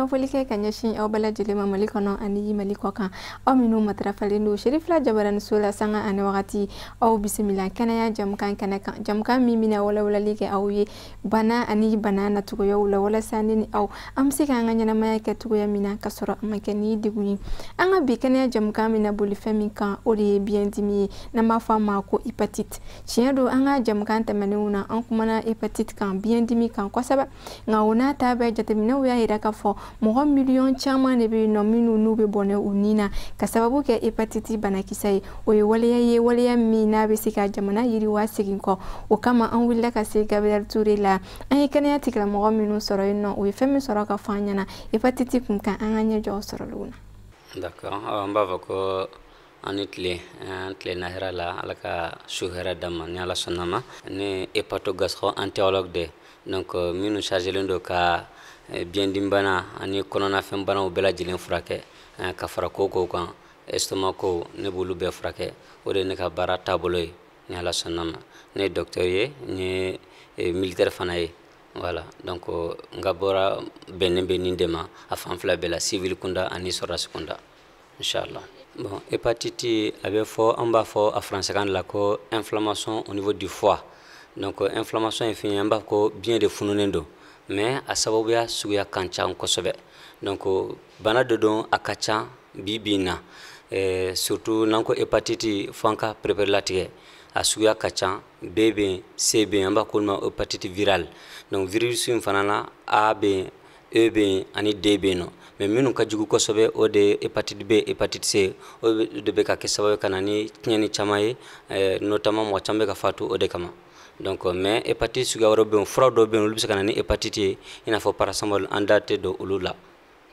An bɛ foli kɛ ka ɲɛsin aw bɛɛ lajɛlen ma Mali kɔnɔ ani Mali kɔ kan, aw minnu matarafalen don Serifila Jabaraniso la sanga ani wagati. Aw bisimila kɛnɛya jamukan kɛnɛ kan, jamukan min bɛna walawalali kɛ aw ye bana ani bana nacogoyaw la, walasa ne ni aw an bɛ se k'an ka ɲɛnamaya kɛ cogoya min na ka sɔrɔ a ma kɛ ni degun ye. An ka bi kɛnɛya jamukan bɛna boli fɛn min kan, o de ye biyɛndimi ye, n'an b'a fɔ a ma ko hépatite. Tiɲɛ don, an ka jamukan tɛmɛnenw na, an kumana hépatite kan, biyɛndimi kan kosɛbɛ. Nka o n'a ta bɛɛ, jateminɛw y'a yira k'a fɔ mɔgɔ miliyɔn caman de bɛ yen nɔ minnu n'u bɛ bɔnɛ u ni na ka sababu kɛ hépatite banakisɛ ye. O ye waleya ye, waleya min n'a bɛ se ka jamana yiriwa segin kɔ. O kama, an wulila ka se Gabriel Touré la. An ye kɛnɛya tigilamɔgɔ minnu sɔrɔ yen nɔ, o ye fɛn min sɔrɔ ka fɔ an ɲɛna hépatite kun kan, an ka ɲɛ jɔ o sɔrɔlenw na. D'accord, an b'a fɔ ko an ni tile, an tilenna hɛrɛ la. Ala ka su hɛrɛ d'an ma ni Ala sɔnna ma. Ne hépato-gastro-entérologue de, donc minnu chargelen don ka biyɛndimibana ani kɔnɔnafɛnbanaw bɛɛ lajɛlen furakɛ, ka fara kokow kan, estomac ko, ne b'olu bɛɛ furakɛ. O de ye ne ka baara taabolo ye ni Ala sɔnna ma. Ne ye docteur ye, n ye militaire fana ye. Voilà, donc n ka baara bɛnnen bɛ nin de ma a fan fila bɛɛ la, civil kunda ani sɔrɔdasi kunda, inchallah. Bon, hépatite, a bɛ fɔ, an b'a fɔ a français kan la ko inflammation au niveau du foie. Donc inflammation ye fɛn ye, an b'a fɔ ko biɲɛ de fununen don, mais a sababuya suguya ka ca kosɛbɛ. Donc bana de don, a ka ca bi bi in na. Surtout n'an ko hépatite, fo an ka perepere latigɛ, a suguya ka ca. B bɛ yen, C bɛ yen, an b'a fɔ olu ma hépatite virale. Donc virus in fana na, A bɛ yen, E bɛ yen ani D bɛ yen nɔ. Mais minnu ka jugu kosɛbɛ, o de ye hépatite B, hépatite C. O de bɛ ka kɛ sababu ye ka na ni tiɲɛni caman ye, notamment mɔgɔ caman bɛ ka fatu o de kama. Donc mais hépatite suguya wɛrɛ bɛ yen, fura dɔw bɛ yen, olu bɛ se ka na ni hépatite ye, i n'a fɔ paracétamol. An da tɛ don olu la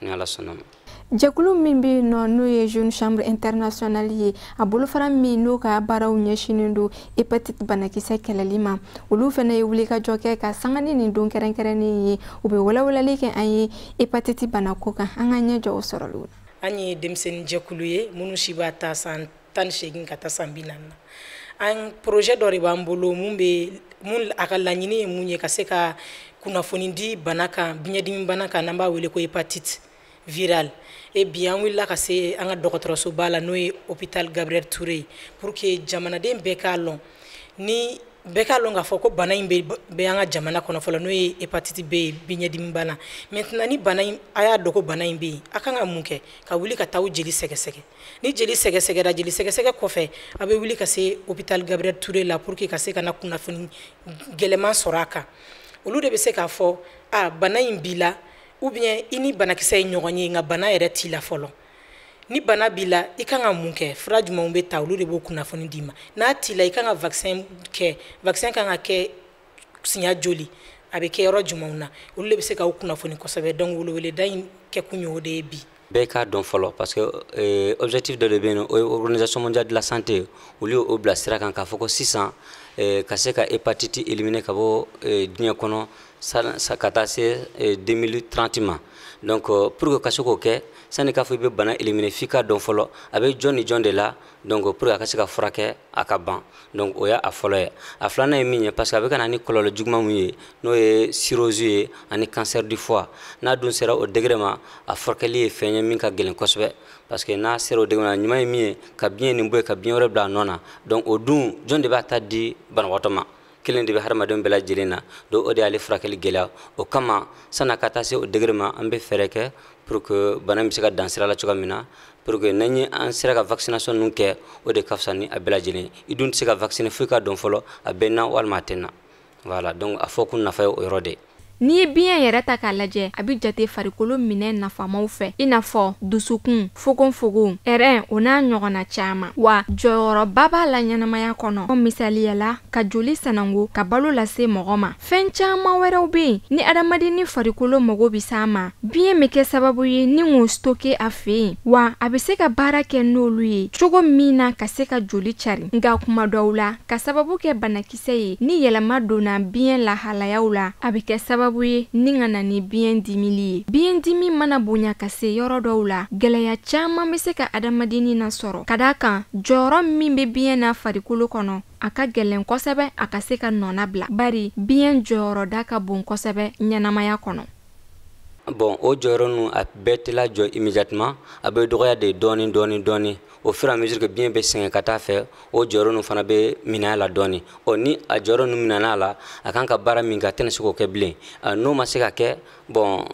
ni Ala sɔnna ma. Jɛkulu min bɛ yen nɔ, n'o ye Jeune Chambre Internationale ye, a bolofara min n'o ka baaraw ɲɛsinnen don hépatite banakisɛ kɛlɛli ma, olu fana ye wulikajɔ kɛ ka sanga ni nin don kɛrɛnkɛrɛnnen ye. U bɛ walawalali kɛ an ye hépatite banako kan. An ka ɲɛ jɔ o sɔrɔliw na. An ye denmisɛnnin jɛkulu ye minnu si b'a ta san 18 ka taa san 40 na. An projet dɔ de b'an bolo mun bɛ mun a ka laɲini ye mun ye ka se ka kunnafoni di bana kan, biɲɛdimi bana kan, n'an b'a wele ko hépatite virale. Et bi, an wulila ka se an ka dɔgɔtɔrɔsoba la, n'o ye hôpital Gabriel Touré ye, pour que jamanaden bɛɛ k'a lɔn, ni bɛɛ k'a lɔn k'a fɔ ko bana in bɛ an ka jamana kɔnɔ fɔlɔ, n'o ye hépatite B ye, biɲɛdimi bana. Maintenant, ni bana in, a y'a dɔn ko bana in bɛ yen, a kan ka mun kɛ? Ka wuli ka taa aw jeli sɛgɛsɛgɛ. Ni jeli sɛgɛsɛgɛra, jeli sɛgɛsɛgɛ kɔfɛ, a bɛ wuli ka se hôpital Gabriel Touré la pour que ka se ka na kunnafoni gɛlɛman sɔrɔ a kan. Olu de bɛ se k'a fɔ a bana in b'i la, ou bien i ni banakisɛ ye ɲɔgɔn ye, nka bana yɛrɛ t'i la fɔlɔ. Ni bana b'i la, i kan ka mun kɛ, fura jumɛnw bɛ ta, olu de b'o kunnafoni d'i ma. N'a t'i la, i kan ka vaccin kɛ, vaccin kan ka kɛ siɲɛ joli, a bɛ kɛ yɔrɔ jumɛnw na, olu de bɛ se k'aw kunnafoni kosɛbɛ. Donc weleweleda in kɛkun ye o de ye bi. Bɛɛ k'a dɔn fɔlɔ, parce que objectif dɔ de bɛ yen nɔ, o ye Organisation mondiale de la santé, olu ye o bila sira kan k'a fɔ ko sisan ka se ka hépatite éliminer ka bɔ diɲɛ kɔnɔ ka taa se 2030 ma. Donc pour que ka se k'o kɛ, sani k'a fɔ i bɛ bana éliminer, f'i k'a dɔn fɔlɔ a bɛ jɔn ni jɔn de la, donc pour que a ka se ka furakɛ, a ka ban. Donc o y'a fɔlɔ ye. A filanan ye min ye, parce que a bɛ ka na ni kɔlɔlɔ juguman mun ye, n'o ye cirrhose ye ani cancer du foie. N'a dun sera o degré ma, a furakɛli ye fɛn ye min ka gɛlɛn kosɛbɛ, parce que n'a sera o degré ma, ɲuman ye min ye, ka biɲɛ nin bɔ yen, ka biɲɛ wɛrɛ bila a nɔ na. Donc o dun, jɔn de b'a ta di banabagatɔ ma? Kelen de bɛ hadamadenw bɛɛ lajɛlen na. Donc o de y'ale furakɛli gɛlɛya. O kama, san'a ka taa se o degré ma, an bɛ fɛɛrɛ kɛ pour que bana in bɛ se ka dan sira la cogoya min na, pour que n'an ye an sera ka vaccination ninnu kɛ, o de ka fisa ni a bɛɛ lajɛlen. I dun tɛ se ka vacciner fo i ka dɔn fɔlɔ a bɛ n na walima a tɛ n na. Voilà, donc a fɔ kun nafa ye o yɔrɔ de ye. N'i ye biɲɛ yɛrɛ ta k'a lajɛ, a bɛ jate farikolo minɛ nafamaw fɛ, i n'a fɔ dusukun, fogonfogon, rein, o n'a ɲɔgɔnna caman. Wa jɔyɔrɔba b'a la ɲɛnamaya kɔnɔ, misaliyala ka joli sanango, ka balo lase mɔgɔ ma. Fɛn caman wɛrɛw bɛ yen ni adamaden ni farikolo mago bɛ s'a ma, biɲɛ bɛ kɛ sababu ye ni k'o stocker a fɛ yen, wa a bɛ se ka baara kɛ n'olu ye cogo min na ka se ka joli cari. Nka kuma dɔw la, ka sababu kɛ banakisɛ ye ni yɛlɛma donna biɲɛ lahalayaw la, a bɛ kɛ sababu ye ni ka na ni biɲɛ dimili ye. Biɲɛ dimi mana bonya ka se yɔrɔ dɔw la, gɛlɛya caman bɛ se ka adamadennin na sɔrɔ, ka d'a kan jɔyɔrɔ min bɛ biɲɛ na farikolo kɔnɔ, a ka gɛlɛn kosɛbɛ a ka se ka nɔna bila, bari biɲɛ jɔyɔrɔda ka bon kosɛbɛ ɲɛnamaya kɔnɔ. Bon, o jɔyɔrɔ ninnu, a bɛɛ tɛ lajɔ immédiatement, a bɛ dɔgɔya de dɔɔni dɔɔni dɔɔni. Au fur et à mesure que biɲɛ bɛ sɛgɛn ka taa fɛ, o jɔyɔrɔ ninnu fana bɛ minɛ a la dɔɔni. Ɔ, ni a jɔyɔrɔ ninnu minɛna a la, a kan ka baara min kɛ, a tɛna se k'o kɛ bilen. N'o ma se ka kɛ, bon,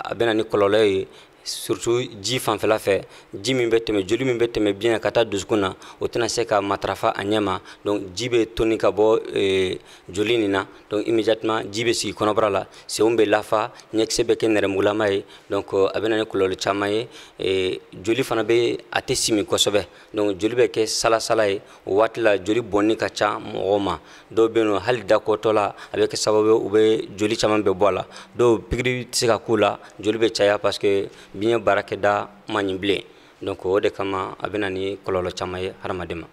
a bɛ na ni kɔlɔlɔ ye, surtout ji fanfɛla fɛ. Ji min bɛ tɛmɛ, joli min bɛ tɛmɛ biɲɛ ka taa dusukun na, o tɛna se ka matarafa a ɲɛ ma. Donc ji bɛ toni ka bɔ joli nin na. Donc immédiatement, ji bɛ sigi kɔnɔbara la, senw bɛ lafa, ɲɛkisɛ bɛ kɛ nɛrɛmugulama ye. Donc a bɛ na ni kɔlɔlɔ caman ye. Joli fana bɛ, a tɛ simi kosɛbɛ, donc joli bɛ kɛ salasala ye. O waati la, joli bɔnni ka ca mɔgɔw ma. Dɔw bɛ yen nɔ, hali dakɔtɔ la, a bɛ kɛ sababu ye u bɛ joli caman bɛ bɔ a la. Dɔw, pikiri tɛ se ka k'u la, joli bɛ caya parce que biɲɛ baarakɛda man ɲi bilen. Donc o de kama, a bɛ na ni kɔlɔlɔ caman ye hadamaden ma.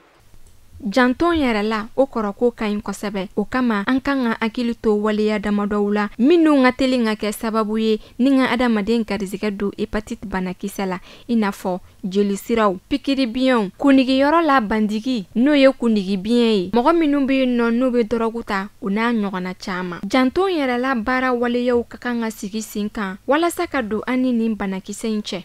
Janton yɛrɛ la, o kɔrɔ ko ka ɲi kosɛbɛ. O kama, an kan ka hakili to waleya damadɔw la minnu ka teli ka kɛ sababu ye ni ka adamaden garizigɛ don hépatite banakisɛ la, i n'a fɔ jeli siraw, pikiri biɲɛw, kundigiyɔrɔ la bandigi, n'o ye kundigi biɲɛ ye, mɔgɔ minnu bɛ yen nɔ n'u bɛ dɔrɔgu ta, o n'a ɲɔgɔnna caman. Janton yɛrɛ la baara waleyaw ka kan ka sigi sen kan walasa ka don an ni nin banakisɛ in cɛ.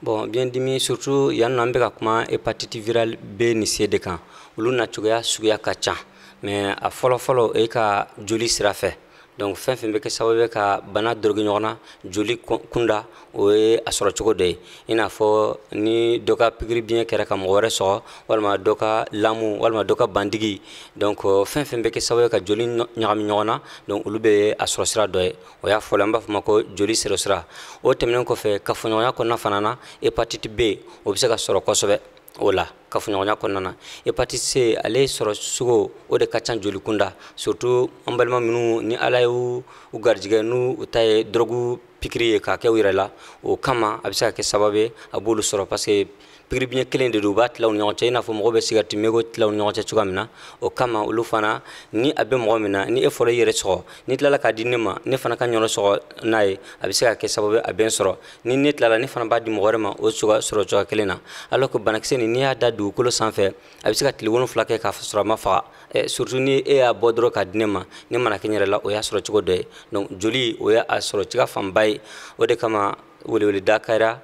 Bon, biɲɛdimi, surtout yan nɔ, an bɛ ka kuma hépatite virale B ni C de kan. Olu nacogoya suguya ka ca, mais a fɔlɔ fɔlɔ, o ye ka joli sira fɛ. Donc fɛn fɛn bɛ kɛ sababu ye ka bana dorogi ɲɔgɔn na joli kunda, o ye a sɔrɔ cogo dɔ ye, i n'a fɔ ni dɔ ka pikiri biɲɛ kɛra ka mɔgɔ wɛrɛ sɔgɔ, walima dɔ ka lamu, walima dɔ ka bandigi. Donc fɛn fɛn bɛ kɛ sababu ye ka joli ɲagami ɲɔgɔn na, donc olu bɛ a sɔrɔ sira dɔ ye. O y'a fɔlɔ, an b'a fɔ o ma ko joli sɔrɔ sira. O tɛmɛnen kɔfɛ, kafoɲɔgɔnya kɔnɔna fana na, hépatite B, o bɛ se ka sɔrɔ kosɛbɛ o la kafoɲɔgɔnya kɔnɔna na. Hépatite C, ale sɔrɔ cogo, o de ka ca joli kunda, surtout an balima minnu ni Ala y'u u garijɛgɛ n'u ta ye dɔrɔgu pikiri ye k'a kɛ u yɛrɛ la. O kama, a bɛ se ka kɛ sababu ye a b'olu sɔrɔ, parce que pikiri biɲɛ kelen de don, u b'a tila u ni ɲɔgɔn cɛ, i n'a fɔ mɔgɔw bɛ sigarɛti mégot tila u ni ɲɔgɔn cɛ cogoya min na. O kama, olu fana, ni a bɛ mɔgɔ min na, ni e fɔlɔ i yɛrɛ sɔgɔ, ni tilala k'a di ne ma, ne fana ka ɲɔgɔn sɔgɔ n'a ye, a bɛ se ka kɛ sababu ye a bɛ n sɔrɔ. Ni ne tilala, ne fana b'a di mɔgɔ wɛrɛ ma, o cogoya sɔrɔ cogoya kelen na. Alors que banakisɛ nin, n'i y'a da dugukolo sanfɛ, a bɛ se ka tile 7 kɛ k'a sɔrɔ a ma faga, surtout ni e y'a bɔ dɔrɔn k'a di ne ma, ne mana kɛ n yɛrɛ la. O y'a sɔrɔ cogo dɔ ye. Donc joli, o y'a sɔrɔ cogoya fanba ye. O de kama, weleweleda kɛra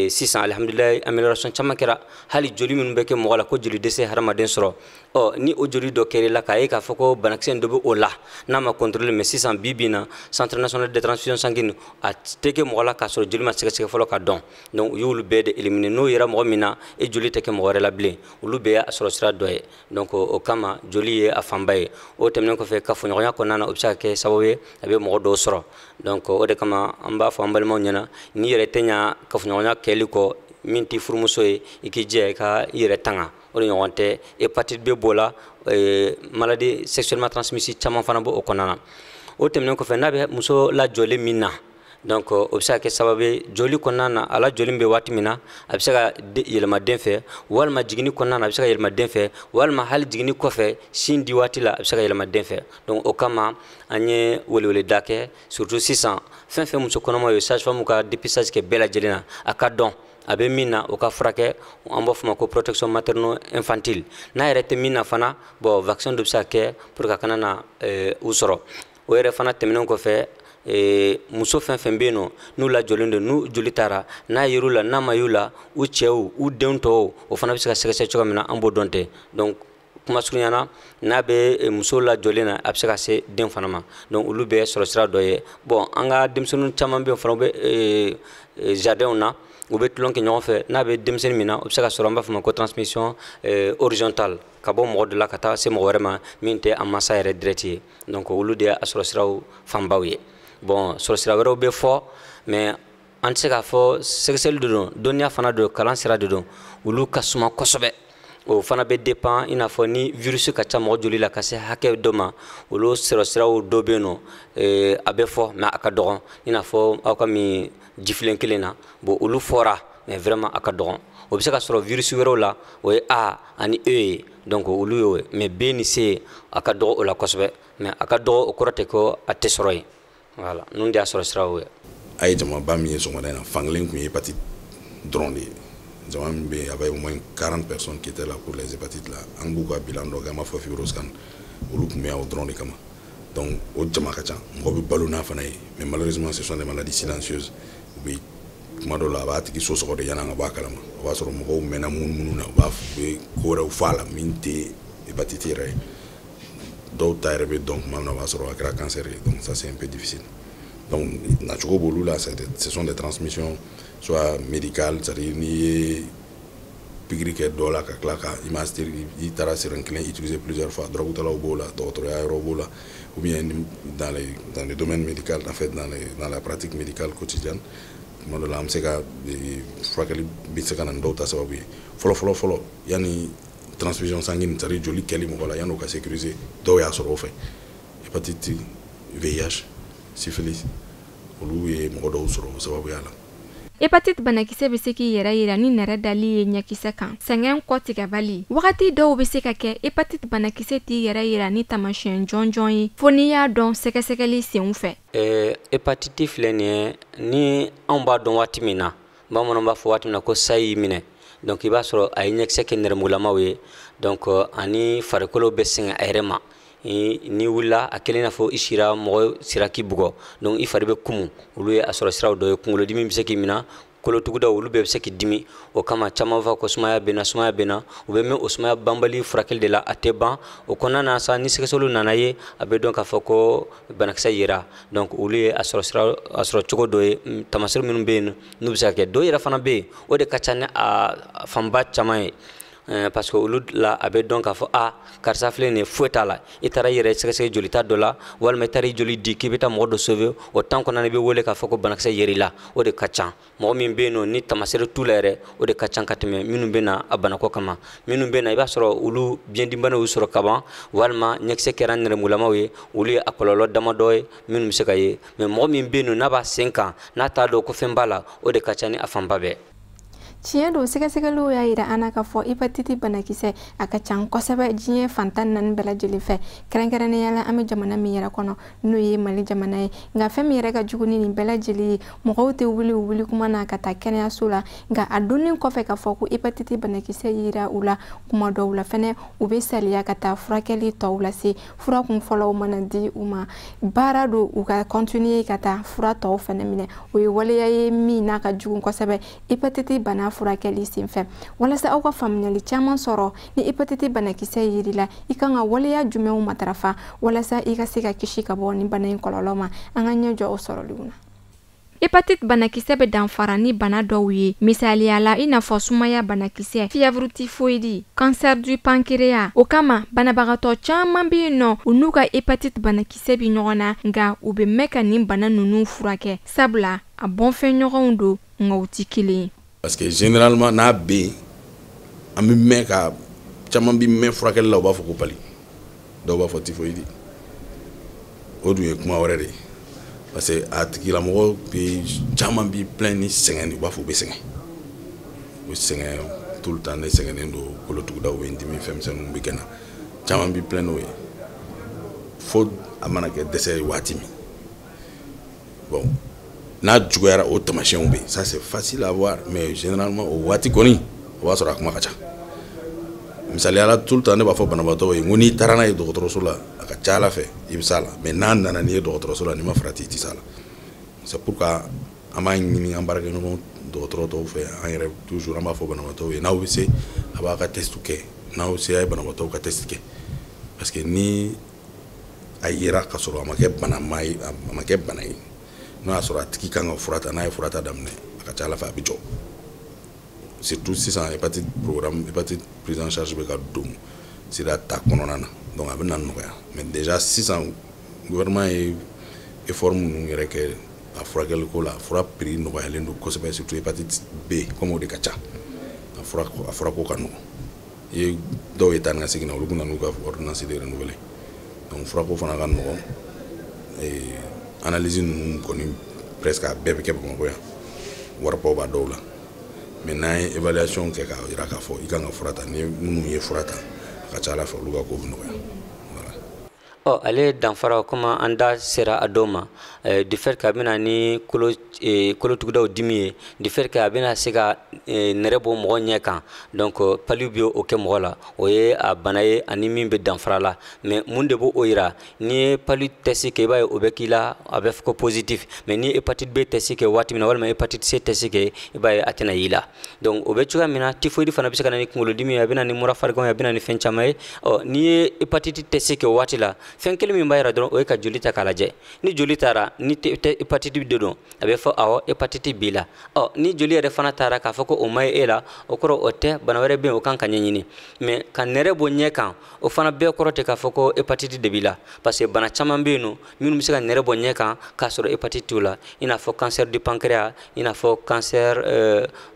sisan, alihamudulilayi, amélioration caman kɛra. Hali joli minnu bɛ kɛ mɔgɔ la ko joli dɛsɛ hadamaden sɔrɔ, ɔ, ni o joli dɔ kɛra la k'a ye k'a fɔ ko banakisɛ dɔ bɛ o la, n'a ma contrôler, mais sisan bi bi in na, Centre national de transfusion sanguine, a tɛ kɛ mɔgɔ la k'a sɔrɔ joli ma sɛgɛsɛgɛ fɔlɔ ka dɔn. Donc u y'olu bɛɛ de éliminer. N'o yera mɔgɔ min na, e joli tɛ kɛ mɔgɔ wɛrɛ la bilen. Olu bɛɛ y'a sɔrɔ sira dɔ ye. Donc o kama, joli ye a fanba ye. O tɛmɛnen kɔfɛ, kafoɲɔgɔnya kɔnɔna na, o bɛ se ka kɛ sababu ye a bɛ mɔgɔ dɔw sɔrɔ. Donc o de kama, an b'a fɔ an balimaw ɲɛna, n'i yɛrɛ tɛ ɲa kafoɲɔgɔnya kɛli kɔ min t'i furumuso ye, i k'i jija i ka i yɛrɛ tanga. O de ɲɔgɔn tɛ, hépatite B b'o la, maladie sexuellement transmissible caman fana b'o kɔnɔna na. O tɛmɛnen kɔfɛ, n'a bɛ muso lajɔlen min na, donc o bɛ se ka kɛ sababu ye joli kɔnɔna na, a lajɔlen bɛ waati min na, a bɛ se ka yɛlɛma den fɛ, walima jiginni kɔnɔna na, a bɛ se ka yɛlɛma den fɛ, walima hali jiginni kɔfɛ, sin di waati la, a bɛ se ka yɛlɛma den fɛ. Donc o kama, an ye weleweleda kɛ, surtout sisan, fɛn fɛn muso kɔnɔmaw ye, sage femme ka dépistage kɛ bɛɛ lajɛlen na, a ka dɔn a bɛ min na, o ka furakɛ. An b'a fɔ o ma ko protection materno infantile. N'a yɛrɛ tɛ min na fana, bon, vaccin dɔ bɛ se ka kɛ pour que a kana na u sɔrɔ. O yɛrɛ fana tɛmɛnen kɔfɛ, muso fɛn fɛn bɛ yen nɔ n'u lajɔlen don, n'u joli taara, n'a yer'u la, n'a ma y'u la, u cɛw, u denw tɔw, o fana bɛ se ka sɛgɛsɛgɛ cogoya min na, an b'o dɔn ten. Donc kuma surunya na, n'a bɛ muso lajɔlen na, a bɛ se ka se den fana ma. Donc olu bɛɛ sɔrɔ sira dɔ ye. Bon, an ka denmisɛnnin caman bɛ yen fana, u bɛ jardinw na, u bɛ tulon kɛ ɲɔgɔn fɛ. N'a bɛ denmisɛnnin min na, o bɛ se ka sɔrɔ. An b'a fɔ o ma ko transmission horizontale, ka bɔ mɔgɔ dɔ la ka taa se mɔgɔ wɛrɛ ma min tɛ a mansa yɛrɛ direct ye. Donc olu de y'a sɔrɔ siraw fanbaw ye. Bon, sɔrɔ sira wɛrɛw bɛ fɔ, mais an tɛ se k'a fɔ. Sɛgɛsɛgɛli de don, dɔnniya fana don, kalan sira de don, olu ka suma kosɛbɛ. O fana bɛ dépend, i n'a fɔ ni virus ka ca mɔgɔ joli la ka se hakɛ dɔ ma, olu sɔrɔ siraw dɔ bɛ yen nɔ, a bɛ fɔ, mais a ka dɔgɔn, i n'a fɔ aw ka min jifilen kelen na. Bon, olu fɔra, mais vraiment a ka dɔgɔn. O bɛ se ka sɔrɔ virus wɛrɛw la, o ye A ani E ye. Donc olu y'o ye, mais B ni C, a ka dɔgɔ o la kosɛbɛ. Mais a ka dɔgɔ, o kɔrɔ tɛ ko a tɛ sɔrɔ yen. Voilà, ninnu de y'a sɔrɔ siraw ye. A ye jamaba min ye sɔgɔmada in na, fankelen tun ye hépatite dɔrɔn de ye. Jama min bɛ yen, a bɛ au moins 40 personnes qui étaient là pour les hépatites là. An b'u ka bilan dɔ kɛ, an b'a fɔ fibroscan, olu tun bɛ yan o dɔrɔn de kama. Donc o jama ka ca, mɔgɔ bɛ balo n'a fana ye, mais malheureusement ce sont des maladies silencieuses. U bɛ kuma dɔw la, a b'a tigi sosɔgɔ de yanni an ka bɔ a kalama. O b'a sɔrɔ mɔgɔw mɛnna munumunu na, u b'a u bɛ ko wɛrɛw fɔ a la min tɛ hépatite yɛrɛ ye. Dɔw ta yɛrɛ bɛ dɔn tuma min na, o b'a sɔrɔ a kɛra cancer ye. Donc ça, c'est un peu difficile. Donc nacogo b'olu la, ce sont des transmissions soit médicales, c'est-à-dire n'i ye pikiri kɛ dɔ la ka tila ka i ma, i taara seringue kelen utiliser plusieurs fois, drogue talaw b'o la, dɔgɔtɔrɔya yɔrɔ b'o la, ou bien dans les domaines médicaux, en fait dans la pratique médicale quotidienne. Tuma dɔ la, an bɛ se ka furakɛli bɛ se ka na ni dɔw ta sababu ye. Fɔlɔ fɔlɔ fɔlɔ, yanni transfusion sanguine, c'est à dire joli kɛli mɔgɔ la, yanni o ka sécuriser, dɔw y'a sɔrɔ o fɛ. Hépatite, VIH, syphilis, olu ye mɔgɔ dɔw sɔrɔ o sababuya la. Hépatite banakisɛ bɛ se k'i yɛrɛ yira ni nɛrɛ dali ye ɲɛkisɛ kan, sɛgɛn kɔtigɛbali. Wagati dɔw bɛ se ka kɛ, hépatite banakisɛ t'i yɛrɛ yira ni tamasiyɛn jɔnjɔn ye, fo n'i y'a dɔn sɛgɛsɛgɛli senw fɛ. Hépatite filɛ nin ye, ni anw b'a dɔn waati min na, bamananw b'a fɔ waati min na ko sayi y'i minɛ, donc i b'a sɔrɔ a ye ɲɛkisɛ kɛ nɛrɛmugulamaw ye, donc ani farikolo bɛ sɛgɛn a yɛrɛ ma. N'i wulila, a kɛlen n'a fɔ i sira, mɔgɔ sira k'i bugɔ, donc i fari bɛ kumu. Olu ye a sɔrɔ siraw dɔ ye. Kunkolodimi bɛ se k'i minɛ, kolotugudaw, olu bɛɛ bɛ se k'i dimi. O kama caman b'a fɔ ko sumaya bɛ na, sumaya bɛ na. U bɛ mɛn o sumaya banbali furakɛli de la, a tɛ ban. O kɔnɔna na sa, ni sɛgɛsɛgɛliw nana ye, a bɛ dɔn k'a fɔ ko banakisɛ yera. Donc olu ye a sɔrɔ sira, a sɔrɔ cogo dɔ ye. Taamasiyɛn minnu bɛ yen, n'u bɛ se ka kɛ, dɔw yɛrɛ fana bɛ yen, o de ka ca ni a fanba caman ye, parce que olu la, a bɛ dɔn k'a fɔ a karisa filɛ nin ye, foyi t'a la. I taara i yɛrɛ sɛgɛsɛgɛ jolita dɔ la, walima i taara i joli di k'i bɛ taa mɔgɔ dɔ sauver, o temps kɔnɔna na, i bɛ wele k'a fɔ ko banakisɛ yer'i la. O de ka ca. Mɔgɔ min bɛ yen nɔ ni taamasiyɛn t'u la yɛrɛ, o de ka ca ka tɛmɛ minnu bɛ na a banako kama. Minnu bɛ na, i b'a sɔrɔ olu biyɛndimibana y'u sɔrɔ kaban, walima ɲɛkisɛ kɛra nɛrɛmugulamaw ye. Olu ye a kɔlɔlɔ damadɔ ye minnu bɛ se ka ye. Mais mɔgɔ min bɛ yen nɔ n'a b'a sen kan, n'a t'a dɔn ko fɛn b'a la, o de ka ca ni a fanba bɛɛ. Tiɲɛ don, sɛgɛsɛgɛliw y'a yira an na k'a fɔ hépatite banakisɛ a ka ca kosɛbɛ diɲɛ fan 14 bɛɛ lajɛlen fɛ, kɛrɛnkɛrɛnnenya la an bɛ jamana min yɛrɛ kɔnɔ, n'o ye Mali jamana ye. Nka fɛn min yɛrɛ ka jugu ni nin bɛɛ lajɛlen ye, mɔgɔw tɛ wuli u wuli kuma na ka taa kɛnɛyaso la. Nka a donnen kɔfɛ k'a fɔ ko hépatite banakisɛ yira u la, kuma dɔw la fɛnɛ, u bɛ saliya ka taa furakɛli tɔw lase. Fura kun fɔlɔw mana di u ma, baara don u ka continuer ka taa fura tɔw fɛnɛ minɛ. O ye waleya ye min n'a ka jugu kosɛbɛ hépatite bana furakɛli senfɛ. Walasa aw ka faamuyali caman sɔrɔ, ni hépatite banakisɛ yir'i la, i kan ka waleya jumɛnw matarafa walasa i ka se ka kisi ka bɔ nin bana in kɔlɔlɔ ma, an ka ɲɛ jɔ o sɔrɔliw na. Hépatite banakisɛ bɛ danfara ni bana dɔw ye, misaliya la i n'a fɔ sumaya banakisɛ, fièvre typhoïde, cancer du pancréas. O kama banabagatɔ caman bɛ yen nɔ, u n'u ka hépatite banakisɛ bɛ ɲɔgɔn na, nka u bɛ mɛn ka nin bana ninnu furakɛ, sabula a bɔnfɛn ɲɔgɔnw don, nka u ti kelen ye. Parce que généralement n'a bɛ yen, an bɛ mɛn ka caman bɛ mɛn furakɛli la, u b'a fɔ ko palu, dɔw b'a fɔ typhoïde. O dun ye kuma wɛrɛ de ye, parce que a tigilamɔgɔ bɛ caman bi plaint ni sɛgɛn de. U b'a fɔ u bɛ sɛgɛn, u bɛ sɛgɛn tout le temps, ne sɛgɛnnen don, kolotugudaw bɛ n dimi, fɛn misɛnninw bɛ kɛ n na. Caman bi plaint n'o ye fo a mana kɛ dɛsɛ ye waati min. Bon, n'a juguyara, o tamasiyɛnw bɛ yen, ça c'est facile à voir, mais généralement o waati kɔni, o b'a sɔrɔ a kuma ka ca. Misaliya la, tout le temps ne b'a fɔ banabaatɔw ye n ko n'i taara n'a ye dɔgɔtɔrɔso la, a ka ca ala fɛ i bɛ s'a la, mais n'a nana n'i ye dɔgɔtɔrɔso la, n'i ma farati, i tɛ s'a la. C'est pourquoi an b'a ɲini an baarakɛɲɔgɔn dɔgɔtɔrɔ tɔw fɛ, an yɛrɛ toujours an b'a fɔ banabaatɔw ye, n'aw bɛ se, a b'a ka test kɛ, n'aw se, a ye banabaatɔw ka test kɛ, parce que ni a yera ka sɔrɔ a ma kɛ bana ma ye, a ma kɛ bana ye, n'o y'a sɔrɔ a tigi kan ka fura ta, n'a ye fura ta daminɛ, a ka ca ala fɛ a bɛ jɔ. Surtout sisan, hépatite programme, hépatite prise en charge bɛ ka don sida ta kɔnɔna na, donc a bɛ na nɔgɔya. Mais déjà sisan, gouvernement ye effort minnu yɛrɛ kɛ a furakɛliko la, fura prix nɔgɔyalen don kosɛbɛ, surtout hépatite B, comme o de ka ca, a furako ka nɔgɔn. I ye dɔw ye taa ni ka segin na, olu bɛ na n'u ka ordonnance de renouveler, donc furako fana ka nɔgɔn. Analyse ninnu kɔni, presque a bɛɛ bɛ kɛ Bamakɔ yan, waribaw b'a dɔw la, mais n'an ye évaluation kɛ k'a jira k'a fɔ i kan ka fura ta, ni minnu ye fura ta, a ka ca ala fɛ olu ka ko bɛ nɔgɔya, voilà. Ɔ, ale danfara, komi an da sera a dɔw ma, du fait que a bɛna ni kolotugudaw dimi ye, du fait que a bɛna se ka nɛrɛ bɔ mɔgɔ ɲɛ kan, donc palu bɛ o kɛ mɔgɔ la. O ye a bana ye ani min bɛ danfara la. Mais mun de b'o yira? N'i ye palu test kɛ, i b'a ye o bɛ k'i la, a bɛ fɔ ko positif. Mais ni hépatite B test kɛ waati min na, walima hépatite C test kɛ, i b'a ye a tɛna y'i la. Donc o bɛ cogoya min na, typhoïde fana bɛ se ka na ni kunkolodimi ye, a bɛ na ni mura farigan ye, a bɛ na ni fɛn caman ye. Ɔ, n'i ye hépatite test kɛ o waati la, fɛn kelen min b'a yira dɔrɔn, o ye ka joli ta k'a lajɛ. Ni joli taara, ni hépatite de don, a bɛ fɔ awɔ, hépatite b'i la. Ɔ, ni joli yɛrɛ fana taara k'a fɔ ko o ma ye e la, o kɔrɔ o tɛ bana wɛrɛ bɛ yen, o kan ka ɲɛɲini. Mais ka nɛrɛ bɔ ɲɛ kan, o fana bɛɛ kɔrɔ tɛ k'a fɔ ko hépatite de b'i la, parce que bana caman bɛ yen nɔ minnu bɛ se ka nɛrɛ bɔ ɲɛ kan k'a sɔrɔ hépatite t'u la, i n'a fɔ cancer du pancréas, i n'a fɔ cancer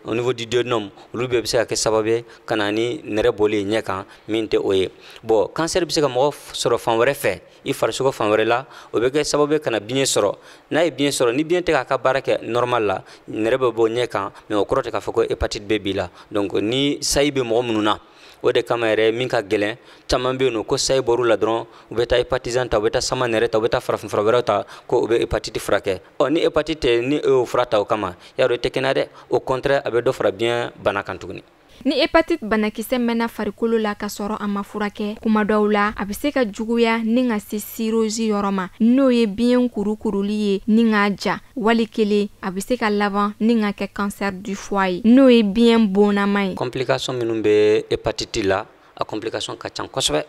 au niveau du duodénum. Olu bɛɛ bɛ se ka kɛ sababu ye ka na ni nɛrɛ bɔli ye ɲɛ kan min tɛ o ye. Bon, cancer bɛ se ka mɔgɔ sɔrɔ fan wɛrɛ fɛ, i farisogo fan wɛrɛ la, o bɛ kɛ sababu ye ka na biɲɛ sɔrɔ. N'a ye biɲɛ sɔrɔ, ni biɲɛ tɛ k'a ka baara kɛ normal la, nɛrɛ bɛ bɔ ɲɛ kan, mais o kɔrɔ tɛ k'a fɔ ko hépatite B b'i la. Donc ni sayi bɛ mɔgɔ minnu na, o de kama yɛrɛ min ka gɛlɛn, caman bɛ yen nɔ ko sayi bɔr'u la dɔrɔn, u bɛ taa hépatisant ta, u bɛ taa sama nɛrɛ ta, u bɛ taa farafinfura wɛrɛw ta ko u bɛ hépatite furakɛ. Ɔ, ni hépatite tɛ, ni e y'o fura ta o kama, y'a dɔn i tɛ kɛnɛya dɛ. Au contraire, a bɛ dɔ fara biɲɛ bana kan tuguni. Ni hépatite banakisɛ mɛnna farikolo la ka sɔrɔ a ma furakɛ, kuma dɔw la a bɛ se ka juguya ni ka se cirrhose yɔrɔ ma, n'o ye biɲɛ kurukuruli ye ni k'a ja. Wali kelen, a bɛ se ka laban ni ka kɛ cancer du foie ye, n'o ye biɲɛ bonnama ye. Complication minnu bɛ hépatite la, a complication ka ca kosɛbɛ.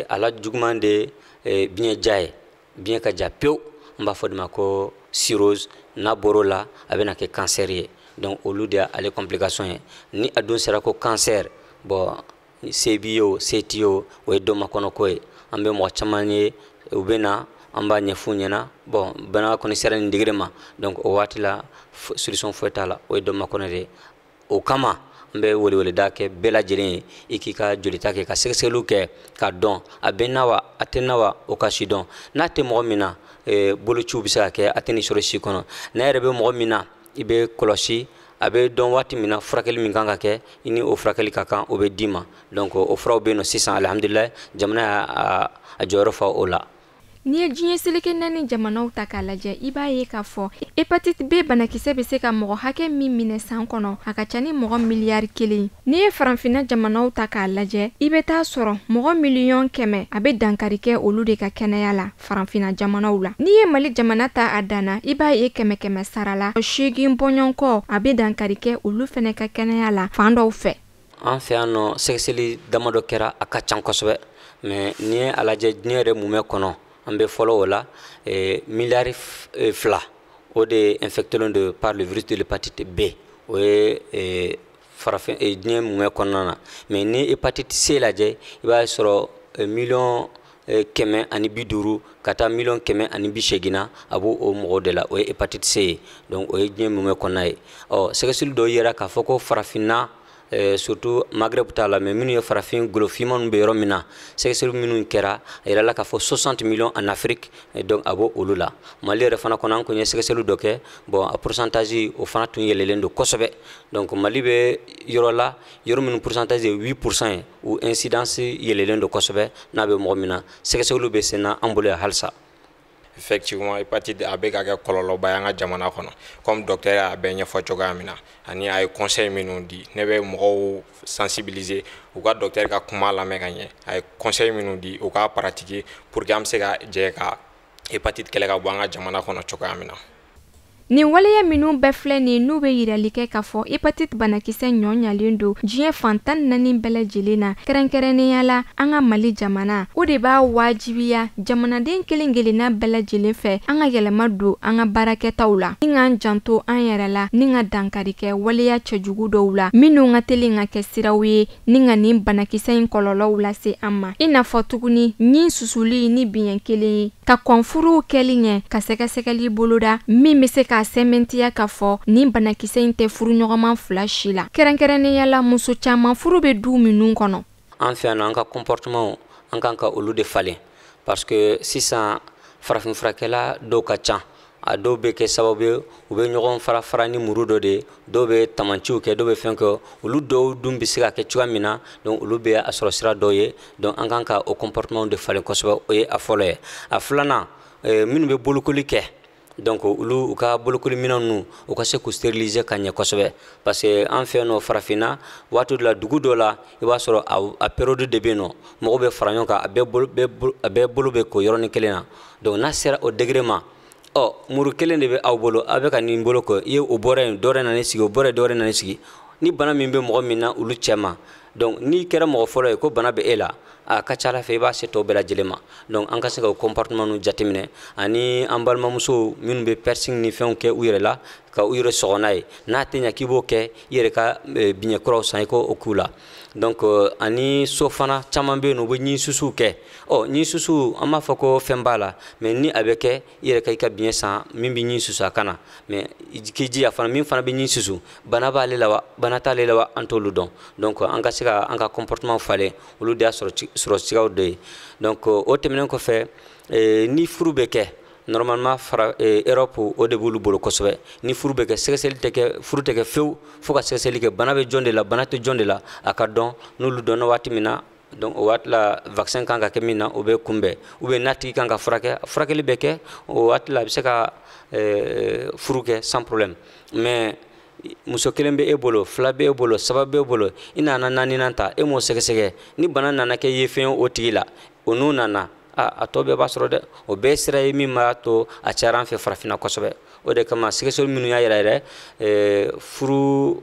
A la juguman de biɲɛ ja ye, biɲɛ ka ja pewu, an b'a fɔ de ma ko cirrhose. N'a bɔr'o la, a bɛna kɛ cancer ye. Donc olu de y'ale complication ye. Ni a dun sera ko cancer, bon, se b'i ye o, se t'i ye o, o ye dɔ makɔnɔ ye. An bɛ mɔgɔ caman ye, u bɛ na, an b'a ɲɛf'u ɲɛna. Bon, bana kɔni sera nin degré ma, donc o waati la, solution foyi t'a la, o ye dɔ makɔnɔ de ye. O kama n bɛ weleweleda kɛ bɛɛ lajɛlen ye, i k'i ka jolita kɛ, ka sɛgɛsɛgɛliw kɛ k'a dɔn a bɛ na wa, a tɛ na wa, o ka si dɔn. N'a tɛ mɔgɔ min na, bolociw bɛ se ka kɛ, a tɛ nin sɔrɔ si kɔnɔ. N'a yɛrɛ bɛ mɔgɔ min na, i bɛ kɔlɔsi, a bɛ dɔn waati min na furakɛli min kan ka kɛ, i ni o furakɛli ka kan, o bɛ d'i ma. Donc o furaw bɛ yen nɔ sisan, alihamudulilayi, jamana y'a a jɔyɔrɔ fa o la. N'i ye diɲɛ seleke naani jamanaw ta k'a lajɛ, i b'a ye k'a fɔ hépatite B banakisɛ bɛ se ka mɔgɔ hakɛ min minɛ san kɔnɔ, a ka ca ni mɔgɔ miliyari 1. N'i ye farafinna jamanaw ta k'a lajɛ, i bɛ taa sɔrɔ mɔgɔ miliyɔn 100, a bɛ dankari kɛ olu de ka kɛnɛya la farafinna jamanaw la. N'i ye Mali jamana ta a danna, i b'a ye kɛmɛ kɛmɛ sara la, 80 bɔɲɔgɔnkɔ, a bɛ dankari kɛ olu fɛnɛ ka kɛnɛya la fan dɔw fɛ. An fɛ yan nɔ, sɛgɛsɛgɛli damadɔ kɛra, a ka ca kosɛbɛ. Mais n'i ye a lajɛ, diɲɛ yɛrɛ mumɛ kɔnɔ, an bɛ fɔlɔ o la, miliyari 2, o de infecté don par le virus de l'hépatite B. O ye farafin diɲɛ mumɛ kɔnɔna na. Mais ni hépatite C lajɛ, i b'a sɔrɔ miliyɔn 150 ka taa miliyɔn 180 na, a b'o o mɔgɔw de la. O ye hépatite C ye. Donc o ye diɲɛ mumɛ kɔnɔna ye. Ɔ, sɛgɛsɛgɛli dɔw yera k'a fɔ ko farafinna, surtout Maghreb t'a la, mais minnu ye farafin golo finmanw bɛ yɔrɔ min na, sɛgɛsɛgɛli minnu kɛra, a yirala k'a fɔ 60 millions en Afrique, donc a b'o olu la. Mali yɛrɛ fana kɔnɔ, an kun ye sɛgɛsɛgɛli dɔ kɛ. Bon, a pourcentage o fana tun yɛlɛlen don kosɛbɛ. Donc Mali bɛ yɔrɔ la, yɔrɔ minnu pourcentage ye 8% ye, o incidence yɛlɛlen don kosɛbɛ. N'a bɛ mɔgɔ min na, sɛgɛsɛgɛliw bɛ sen na an bolo yan halisa. Effectivement, hépatite a bɛ ka kɛ kɔlɔlɔba ye an ka jamana kɔnɔ. Comme docteur y'a bɛɛ ɲɛfɔ cogoya min na, ani a ye conseil minnu di, ne bɛ mɔgɔw sensibiliser u ka docteur ka kuma lamɛn ka ɲɛ. A ye conseil minnu di, u k'a pratiquer pour que an bɛ se ka jɛ ka hépatite kɛlɛ ka bɔ an ka jamana kɔnɔ cogoya min na. Nin waleya minnu bɛɛ filɛ nin, n'u bɛ yirali kɛ k'a fɔ hépatite banakisɛ ɲɔ ɲalen don diɲɛ fan 14 bɛɛ lajɛlen na, kɛrɛnkɛrɛnnenya la an ka Mali jamana, o de b'a wajibiya jamanaden kelen kelenna bɛɛ lajɛlen fɛ, an ka yɛlɛma don an ka baarakɛtaw la, ni k'an janto an yɛrɛ la, ni ka dankari kɛ waleya cɛjugu dɔw la minnu ka teli ka kɛ siraw ye ni ka nin banakisɛ in kɔlɔlɔw lase an ma, i n'a fɔ tuguni ɲin susuli ni biɲɛ kelen ye, ka kɔn furuw kɛli ɲɛ, ka sɛgɛsɛgɛli boloda min bɛ se k'a sɛmɛntiya k'a fɔ nin banakisɛ in tɛ furuɲɔgɔnma fila si la, kɛrɛnkɛrɛnnenya la muso caman furu bɛ du minnu kɔnɔ. An fɛ yan nɔ, an ka comportement, an kan ka olu de falen, parce que sisan farafin furakɛla dɔw ka ca. A dɔw bɛ kɛ sababu ye, u bɛ ɲɔgɔn fara fara ni muru dɔ de ye, dɔw bɛ tamanciw kɛ, dɔw bɛ fɛn kɛ. Olu dɔw dun bɛ se ka kɛ cogoya min na, donc olu bɛ a sɔrɔ sira dɔw ye. Donc an kan ka o comportement de falen kosɛbɛ. O ye a fɔlɔ ye. A filanan, minnu bɛ bolokoli kɛ, donc olu u ka bolokoli minɛn ninnu, u ka se k'u stériliser ka ɲɛ kosɛbɛ, parce que an fɛ yen nɔ farafinna, waati dɔ la, dugu dɔ la, i b'a sɔrɔ a période de bɛ yen nɔ, mɔgɔw bɛ fara ɲɔgɔn kan, a bɛɛ bolo bɛ ko yɔrɔnin kelen na. Donc n'a sera o degré ma, ɔ muru kelen de bɛ aw bolo, aw bɛ ka nin bolo ko i ye, o bɔra yen, dɔ wɛrɛ nana sigi, o bɔra yen, dɔ wɛrɛ nana sigi. Ni bana min bɛ mɔgɔ min na olu cɛ ma, donc n'i kɛra mɔgɔ fɔlɔ ye ko bana bɛ e la, a ka ca ala fɛ i b'a se tɔw bɛɛ lajɛlen ma. Donc an ka se ka o comportement ninnu jateminɛ, ani an balimamusow minnu bɛ piercing ni fɛnw kɛ u yɛrɛ la ka u yɛrɛ sɔgɔ n'a ye, n'a tɛ ɲɛ k'i b'o kɛ, i yɛrɛ ka biɲɛ kuraw san i k'o k'u la. Donc ani so fana caman bɛ yen nɔ, u bɛ ɲin susuw kɛ. Ɔ ɲin susu, an b'a fɔ ko fɛn b'a la, mais ni a bɛ kɛ, i yɛrɛ ka i ka biɲɛ san min bɛ ɲin susu a kana, mais k'i jija fana, min fana bɛ ɲin susu, bana b'ale la wa, bana t'ale la wa, an t'olu dɔn. Donc an ka se ka an ka comportement falen, olu de y'a sɔrɔ siraw dɔ ye. Donc o tɛmɛnen kɔfɛ, ni furu bɛ kɛ, normalement fara Europe, o de b'olu bolo kosɛbɛ. Ni furu bɛ kɛ, sɛgɛsɛgɛli tɛ kɛ, furu tɛ kɛ fewu fo ka sɛgɛsɛgɛli kɛ, bana bɛ jɔn de la, bana tɛ jɔn de la, a ka dɔn. N'olu dɔnna waati min na, donc o waati la, vaccin kan ka kɛ min na, o bɛ kunbɛn, ou bien n'a tigi kan ka furakɛ, furakɛli bɛ kɛ o waati la, a bɛ se ka furu kɛ sans problème. Mais muso kelen bɛ e bolo, fila bɛ e bolo, saba bɛ e bolo, i nana naaninan ta, e m'o sɛgɛsɛgɛ, ni bana nana kɛ ye fɛn o tigi la, o n'u nana a tɔ bɛɛ b'a sɔrɔ dɛ. O bɛɛ sira ye min b'a to a cayara an fɛ farafinna kosɛbɛ. O de kama sɛgɛsɛgɛli minnu y'a yɛrɛ yɛrɛ, furu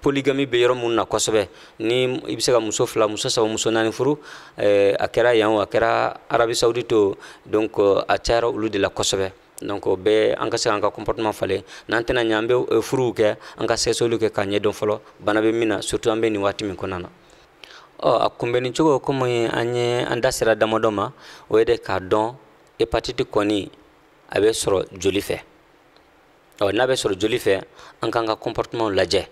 polygamie bɛ yɔrɔ minnu na kosɛbɛ, ni i bɛ se ka muso fila, muso saba, muso naani furu, a kɛra yan o, a kɛra Arabie Saoudite o, donc a cayara olu de la kosɛbɛ. Donc o bɛɛ, an ka se k'an ka comportement falen. N'an tɛna ɲɛ, an bɛ furuw kɛ, an ka sɛgɛsɛgɛliw kɛ k'a ɲɛdɔn fɔlɔ bana bɛ min na, surtout an bɛ nin waati min kɔnɔna na. Ɔ a kunbɛnni cogo, komi an ye an da sera damadɔ ma, o ye de k'a dɔn hépatite kɔni a bɛ sɔrɔ joli fɛ. Ɔ n'a bɛ sɔrɔ joli fɛ, an k'an ka comportement lajɛ.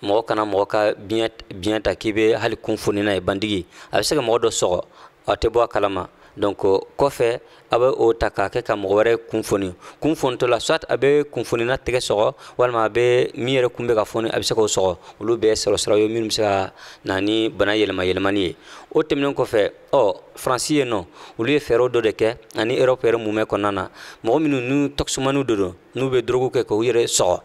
Mɔgɔ kana mɔgɔ ka biɲɛ ta k'i bɛ hali kun foni n'a ye, bandigi a bɛ se ka mɔgɔ dɔ sɔgɔ, a tɛ bɔ a kalama. Donc kɔfɛ a bɛ o ta k'a kɛ ka mɔgɔ wɛrɛ kun foni, kun fonitɔ la, soit a bɛ kunfonina tɛgɛ sɔgɔ, walima a bɛ min yɛrɛ kun bɛ ka foni, a bɛ se k'o sɔgɔ. Olu bɛɛ sɔrɔ siraw ye minnu bɛ se ka na ni bana yɛlɛma yɛlɛmani ye. O tɛmɛnen kɔfɛ, ɔ Faransi yen nɔ, olu ye fɛɛrɛw dɔ de kɛ, ani Europe yɛrɛ mumɛ kɔnɔna na, mɔgɔ minnu n'u toxomaniw de don, n'u bɛ drogue kɛ k'u yɛrɛ sɔgɔ,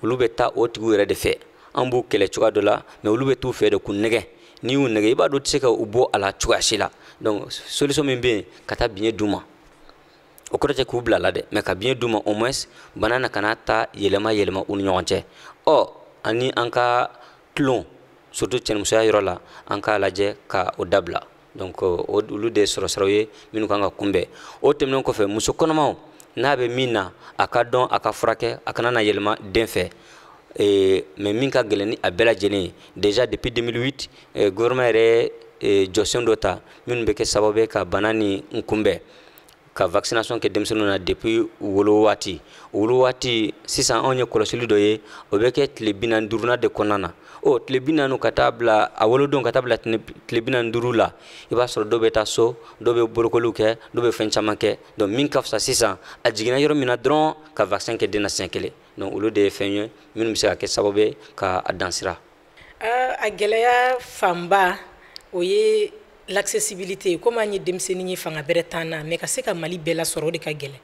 olu bɛ taa o tigiw yɛrɛ de fɛ. An b'u kɛlɛ cogoya dɔ la, mais olu bɛ t'u fɛ de k'u nɛgɛ. N'i y'u nɛgɛ, i b'a dɔn u tɛ se ka u bɔ a la cogoya si la. Donc solution min bɛ yen, ka taa biɲɛ d'u ma, o kɔrɔ tɛ k'u bila la dɛ, mais ka biɲɛ d'u ma, au moins bana na kana taa yɛlɛma yɛlɛma u ni ɲɔgɔn cɛ. Ɔ ani an ka tulon, surtout cɛnimusoya yɔrɔ la, an k'a lajɛ ka o dabila. Donc olu de ye sɔrɔ siraw ye minnu kan ka kunbɛn. O tɛmɛnen kɔfɛ, muso kɔnɔmaw, n'a bɛ min na, a ka dɔn, a ka furakɛ, a kana na yɛlɛma den fɛ. Mais min ka gɛlɛn ni a bɛɛ lajɛlen ye, déjà depuis 2008, gouvernement yɛrɛ jɔsen dɔ ta minnu bɛ kɛ sababu ye ka bana ni kunbɛn, ka vaccination kɛ denmisɛnninw na depuis wolo waati. Wolo waati, sisan anw ye kɔlɔsili dɔ ye, o bɛ kɛ tile 45nan de kɔnɔna na. O tile 40 ka taa bila a wolodon ka taa bila tile 45 la, i b'a sɔrɔ dɔw bɛ taa so, dɔw bɛ bolokoliw kɛ, dɔw bɛ fɛn caman kɛ. Donc min ka fisa sisan, a jiginna yɔrɔ min na dɔrɔn, ka vaccin kɛ den na siɲɛ kelen. Donc olu de ye fɛn ye minnu bɛ se ka kɛ sababu ye ka a dansira. A gɛlɛya fanba, o ye l'accessibilité. Comme an ye denmisɛnnin ye, fanga bɛrɛ t'an na, mais ka se ka Mali bɛɛ lasɔrɔ, o de ka gɛlɛn.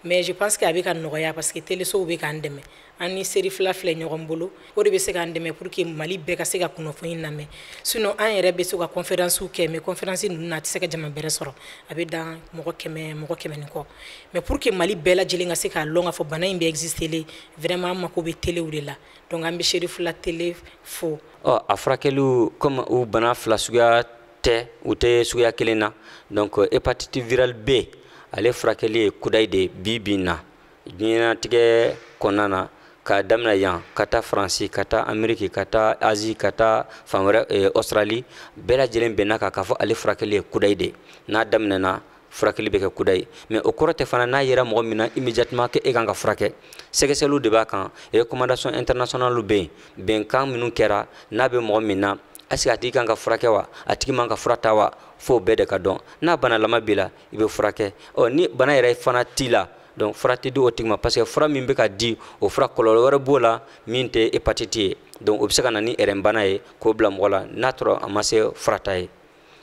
Mais je pense que a bɛ ka nɔgɔya, parce que telesow bɛ k'an dɛmɛ, an ni seri fila filɛ ɲɔgɔn bolo, o de bɛ se k'an dɛmɛ pour que Mali bɛɛ ka se ka kunnafoni lamɛn. Sinon an yɛrɛ bɛ se ka conférence kɛ, mais conférence ninnu na, a tɛ se ka jama bɛrɛ sɔrɔ, a bɛ dan mɔgɔ 100, mɔgɔ 100 ni kɔ. Mais pour que Mali bɛɛ lajɛlen ka se k'a lɔn k'a fɔ bana in bɛ exister vraiment, an mako bɛ telew de la. Donc an bɛ seri fila télé fo. Ɔ a furakɛliw, comme u bana fila suguya tɛ, u tɛ suguya kelen na. Donc hépatite virale B, ale furakɛli ye kudayi de bi bi in na diɲɛnatigɛ kɔnɔna na, k'a daminɛ yan ka taa Faransi, ka taa Ameriki, ka taa Asie, ka taa fan wɛrɛ, Australie, bɛɛ lajɛlen bɛnna kan k'a fɔ ale furakɛli ye kudayi de. N'a daminɛna, furakɛli bɛ kɛ kudayi. Mais o kɔrɔ tɛ fana n'a yera mɔgɔ min na immédiatement k'e kan ka furakɛ. Sɛgɛsɛgɛliw de b'a kan, recommandation internationale bɛ yen, bɛnkan minnu kɛra, n'a bɛ mɔgɔ min na, est ce que a tigi kan ka furakɛ wa, a tigi man ka fura ta wa, fo bɛɛ de ka dɔn. N'a banalama b'i la, i bɛ furakɛ. Ɔ ni bana yɛrɛ fana t'i la. Donc fura tɛ di o tigi ma, parce que fura min bɛ ka di, o fura kɔlɔlɔ wɛrɛ b'o la min tɛ hépatite ye. Donc o bɛ se ka na ni ɛrɛnbana ye k'o bila mɔgɔ la n'a sɔrɔ a ma se fura ta ye.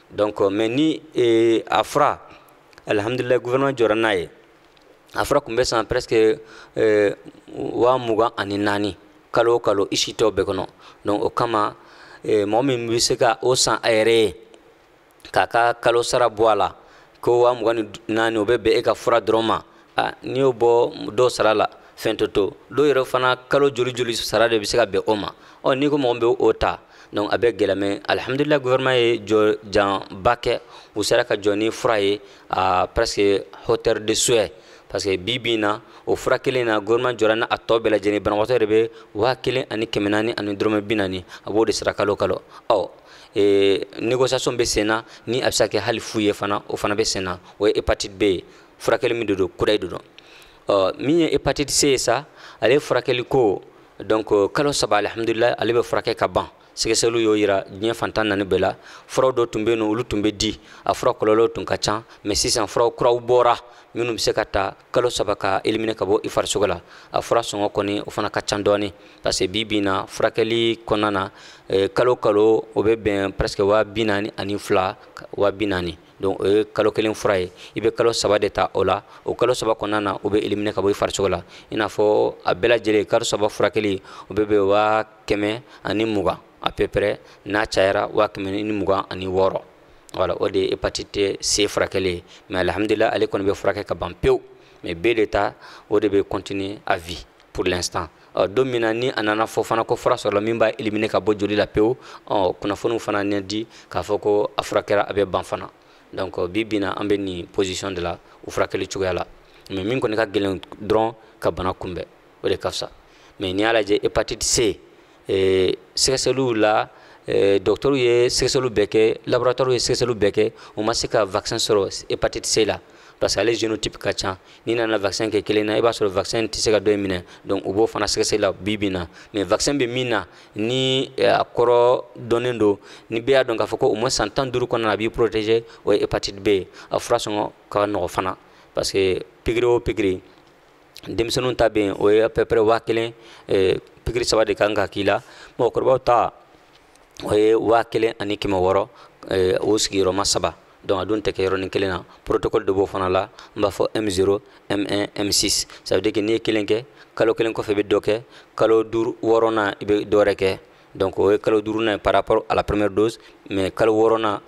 Donc mais ni a fura, alhamdulilayi, gouvernement jɔra n'a ye. A fura tun bɛ san presque 24,000 kalo o kalo i si tɔw bɛɛ kɔnɔ. Donc o kama, mɔgɔ min bɛ se ka o san a yɛrɛ ye k'a ka kalo sara bɔ a la ko 24,000, o bɛ bɛn e ka fura dɔrɔn ma. N'i y'o bɔ dɔw sara la, fɛn tɛ to. Dɔw yɛrɛ fana kalo joli joli sara de bɛ se ka bɛn o ma. Ɔ, n'i ko mɔgɔ min bɛ o ta, donc a bɛ gɛlɛya. Mais alhamdulilayi, gouvernement ye jɔ janba kɛ, u sera ka jɔ ni fura ye à presque hauteur de souhait, parce que bi bi in na, o fura kelen na, gouvernement jɔra n'a tɔ bɛɛ lajɛlen. Banabagatɔ yɛrɛ bɛ 1400 ani dɔrɔmɛ 40, a b'o de sara kalo kalo. Ɔ, négociation bɛ sen na ni a bɛ se ka kɛ hali fu ye fana, o fana bɛ sen na. O ye hépatite B ye, furakɛli min de don, kudayi de don. Ɔ, min ye hépatite C ye sa, ale furakɛli ko, donc kalo 3, alhamdulilayi, ale bɛ furakɛ ka ban. Sɛgɛsɛgɛliw y'o yira diɲɛ fantan naani bɛɛ la. Furaw dɔ tun bɛ yen nɔ, olu tun bɛ di, a fura kɔlɔlɔw tun ka ca. Mais sisan furaw kuraw bɔra minnu bɛ se ka ta kalo 3 ka éliminer ka bɔ i farisogo la. A fura sɔngɔ kɔni, o fana ka ca dɔɔni, parce que bi bi in na, furakɛli kɔnɔna na, kalo kalo, o bɛ bɛn presque 42,000, 40,000. Donc o ye kalo kelen fura ye, i bɛ kalo 3 de ta o la. O kalo 3 kɔnɔna na, o bɛ éliminer ka bɔ i farisogo la. I n'a fɔ a bɛɛ lajɛlen, kalo 3 furakɛli, o bɛ bɛn 120 à peu près, n'a cayara 126. Voilà, o de ye hépatite C furakɛli ye. Mais alhamdulilah, ale kɔni bɛ furakɛ ka ban pewu. Mais B de ta, o de bɛ continuer à vie pour l'instant. Ɔ, don min na ni a nana fɔ fana ko fura sɔrɔla min b'a éliminer ka bɔ joli la pewu, ɔ, kunnafoniw fana na di k'a fɔ ko a furakɛra, a bɛ ban fana. Donc bi bi in na, an bɛ nin position de la o furakɛli cogoya la. Mais min kɔni ka gɛlɛn dɔrɔn, ka bana kunbɛn, o de ka fisa. Mais n'i y'a lajɛ, hépatite C, sɛgɛsɛgɛliw la, docteur ye sɛgɛsɛgɛliw bɛɛ kɛ, laboratoire ye sɛgɛsɛgɛliw bɛɛ kɛ, u ma se ka vaccin sɔrɔ hépatite C la, parce que ale génotype ka ca. N'i nana vaccin kɛ kelen na, i b'a sɔrɔ vaccin tɛ se ka dɔ in minɛ. Donc u b'o fana sɛgɛsɛgɛli la bi bi in na. Mais vaccin bɛ min na ni a kɔrɔ dɔnnen don, ni bɛɛ y'a dɔn k'a fɔ ko au moins san 15 kɔnɔna na, a b'i protéger, o ye hépatite B ye. A fura sɔngɔ ka nɔgɔ fana, parce que pikiri o pikiri, denmisɛnninw ta bɛ yen, o ye à peu près 1000, pikiri 3 de kan ka k'i la. Mɔgɔkɔrɔbaw ta, o ye 1600, o sigiyɔrɔma 3. Donc a dun tɛ kɛ yɔrɔnin kelen na, protocole de b'o fana la. N b'a fɔ M0, M1, M6. Ça veut dire que n'i ye kelen kɛ, kalo kelen kɔfɛ i bɛ dɔ kɛ, kalo 5 6nan i bɛ dɔ wɛrɛ kɛ. Donc o ye kalo 5nan par rapport à la première dose, mais kalo 6nan,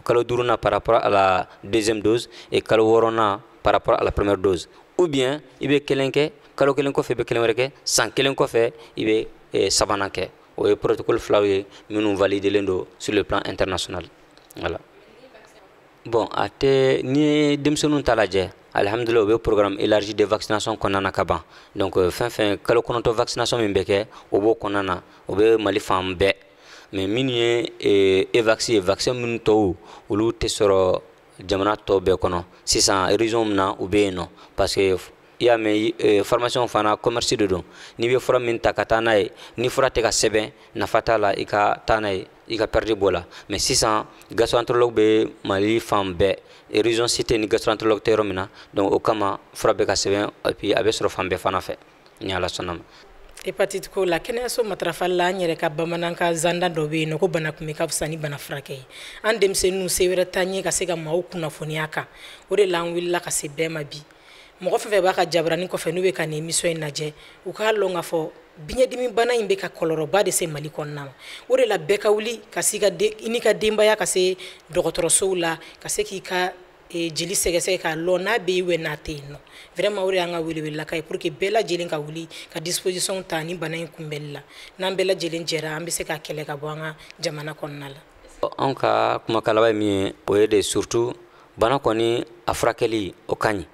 kalo 5nan par rapport à la deuxième dose et kalo 6nan par rapport à la première dose. Ou bien i bɛ kelen kɛ, kalo kelen kɔfɛ i bɛ kelen wɛrɛ kɛ, san kelen kɔfɛ i bɛ sabanan kɛ. O ye protocole filaw ye minnu validelen don sur le plan international. Voilà. Bon, a tɛ, n'i ye denmisɛnninw ta lajɛ, alhamdulilah, u bɛ programme élargi de vaccination kɔnɔna na ka ban. Donc fɛn fɛn kalo 9 vaccination min bɛ kɛ, o b'o kɔnɔna na, o bɛ Mali fan bɛɛ. Mais minnu ye Evax ye, vaccin minnu tɔw, olu tɛ sɔrɔ jamana tɔw bɛɛ kɔnɔ sisan. Région min na, u bɛ yen nɔ, parce que i y'a mɛn, formation fana commerce de don. N'i bɛ fura min ta ka taa n'a ye, ni fura tɛ ka sɛbɛn, nafa t'a la i ka taa n'a ye, i ka perte b'o la. Mais sisan gastro-entérologue bɛ Mali fan bɛɛ, région si tɛ ni gastro-entérologue tɛ yɔrɔ min na. Donc o kama fura bɛ ka sɛbɛn, et puis a bɛ sɔrɔ fan bɛɛ fana fɛ, ni Ala sɔnna ma. Hépatite ko la, kɛnɛyaso matarafali la, an yɛrɛ ka bamanankan zanda dɔ bɛ yen nɔ ko bana kunbɛ ka fisa ni bana furakɛ ye. An denmisɛnninw, se wɛrɛ t'an ye ka se ka maaw kunnafoniya kan. O de la an wulila ka se bɛɛ ma bi. Mɔgɔ fɛn fɛn b'a ka jabaranin kɔfɛ, n'u bɛ ka nin émission in lajɛ, u k'a lɔn k'a fɔ biɲɛdimi bana in bɛ ka kɔlɔlɔba de se Mali kɔnɔna ma. O de la bɛɛ ka wuli ka se i n'i ka denbaya ka se dɔgɔtɔrɔsow la, ka se k'i ka jeli sɛgɛsɛgɛ k'a lɔn n'a bɛ yen n'a tɛ yen nɔ. Vraiment, o de y'an ka welewelelakan ye pour que bɛɛ lajɛlen ka wuli ka disposition ta ni bana in kunbɛnli la. N'an bɛɛ lajɛlen jɛra, an bɛ se ka kɛlɛ ka bɔ an ka jamana kɔnɔna la. Anw ka kumakan laban ye min ye, o ye de surtout bana kɔni a furakɛli, o ka ɲi,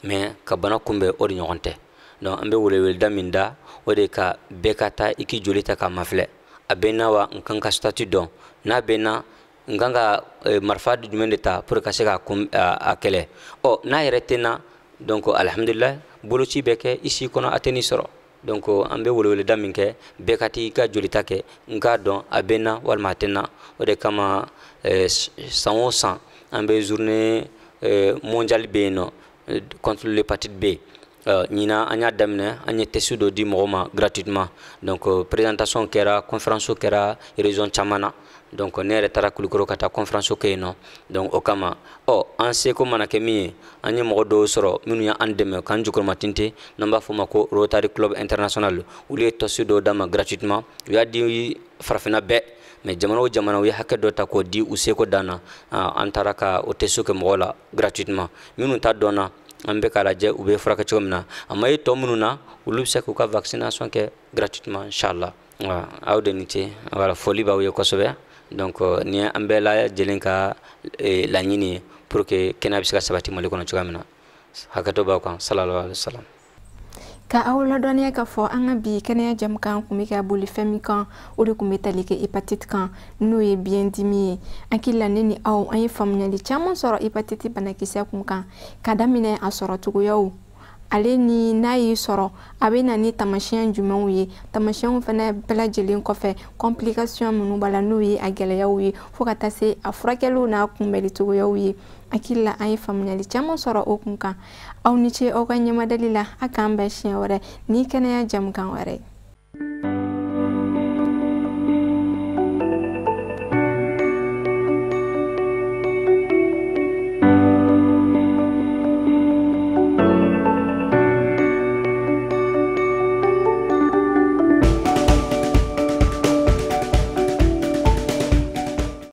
mais ka bana kunbɛn, o de ɲɔgɔn tɛ. Donc an bɛ weleweleda min da, o de ka bɛɛ ka taa i k'i joli ta k'a mafilɛ, a bɛ n na wa, n kan ka statut dɔn n'a bɛ n na, n kan ka marifa jumɛn de ta pour ka se ka a kɛlɛ. Ɔ, n'a yɛrɛ tɛ n na, donc alhamdulilah, boloci bɛ kɛ i si kɔnɔ, a tɛ n'i sɔrɔ. Donc an bɛ weleweleda min kɛ, bɛɛ ka t'i ka jolita kɛ, n k'a dɔn a bɛ n na walima a tɛ n na. O de kama san o san, an bɛ journée mondiale bɛ yen nɔ. contre l'hépatite B. Ɲinan an y'a daminɛ, an ye test dɔ di mɔgɔw ma gratuitement. Donc présentation kɛra, conférence kɛra région caman na. Donc ne yɛrɛ taara Kulukoro ka taa conférence kɛ yen nɔ. Donc o kama, ɔ an seko mana kɛ min ye, an ye mɔgɔ dɔw sɔrɔ minnu y'an dɛmɛ k'an jukɔrɔmatinte, n'an b'a fɔ o ma ko Rotary Club International. Olu ye test dɔw d'an ma gratuitement. U y'a di farafinna bɛɛ, mais jamana o jamana, u ye hakɛ dɔ ta k'o di u seko dan na. An taara ka o test kɛ mɔgɔw la gratuitement. Minnu ta dɔnna, an bɛ k'a lajɛ u bɛ furakɛ cogo min na. A ma ye tɔ minnu na, olu bɛ se k'u ka vaccination kɛ gratuitement, inchallah. Aw de ni ce. Voilà, foli b'aw ye kosɛbɛ. Donc ni an bɛɛ lajɛlen ka laɲini ye pour que kɛnɛya bɛ se ka sabati Mali kɔnɔ cogoya min na. Hakɛto b'aw kan. Sallallahu alaihi wa sallam. Ka aw ladɔnniya k'a fɔ an ka bi kɛnɛya jamukan kun bɛ ka boli fɛn min kan, o de kun bɛ tali kɛ hépatite kan, n'o ye biyɛndimi ye. An hakili la, ne ni aw, an ye faamuyali caman sɔrɔ hépatite banakisɛ kun kan, ka daminɛ a sɔrɔ cogoyaw, ale ni n'a y'i sɔrɔ, a bɛ na ni tamasiyɛn jumɛnw ye, tamasiyɛnw fana bɛɛ lajɛlen kɔfɛ, complication minnu b'a la, n'o ye a gɛlɛyaw ye, fo ka taa se a furakɛliw n'a kunbɛnli cogoyaw ye. Hakili la, an ye faamuyali caman sɔrɔ o kun kan. Aw ni ce aw ka ɲɛmadali la. A k'an bɛn siɲɛ wɛrɛ ni kɛnɛya jamukan wɛrɛ ye.